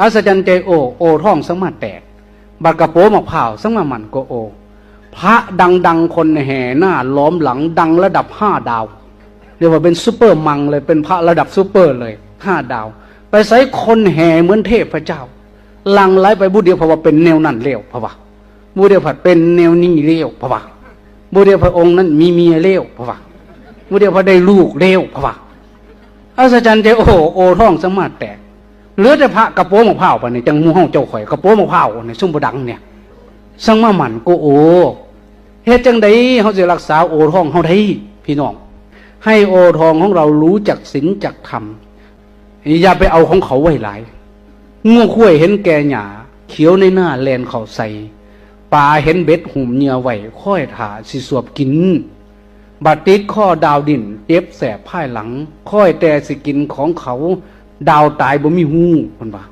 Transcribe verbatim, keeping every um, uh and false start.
อัศจรรย์ใจโอ โอทองสังมาแตก บัดกระโปรงมะพร้าวสังมาหมั่นก็โอ พระดังๆ คนแห่หน้าล้อมหลังดังระดับห้าดาว เรียกว่าเป็นซูเปอร์มังเลย เป็นพระระดับซูเปอร์เลย ห้าดาว ไปใส่คนแห่เหมือนเทพเจ้า หลั่งไหลไป บุเดียวเพราะว่าเป็นแนวนั้นแล้วเพราะว่า บุเดียวผัดเป็นแนวนี้แล้วเพราะว่า บุเดียวพระองค์นั้นมีเมียแล้วเพราะว่า บุเดียวผัดได้ลูกแล้วเพราะว่า อัศจรรย์ใจโอ โอทองสังมาแตก เหลือแต่พระกระโปรงมะพร้าวไปเนี่ย จังหมู่เฮาเจ้าข่อยกระโปรงมะพร้าวเนี่ย ซุ่มบ่ดังเนี่ย สังมาหมั่นก็โอ เฮ็ดจังใดเฮาสิรักษาโอทองเฮาได้ พี่น้อง ให้โอทองของเรารู้จักศีลจักธรรม อย่าไปเอาของเขาไว้หลาย งัวควายเห็นแก่หญ้า เขียวในหน้าแล่นเข้าใส่ ปลาเห็นเบ็ดหุมเหยื่อไว้ คอยถ่าสิสวบกิน บัดติดข้อดาวดิ้น เจ็บแสบภายหลัง คอยแต่สิกินของเขา ดาวตายบ่มีฮู้ เพิ่นว่า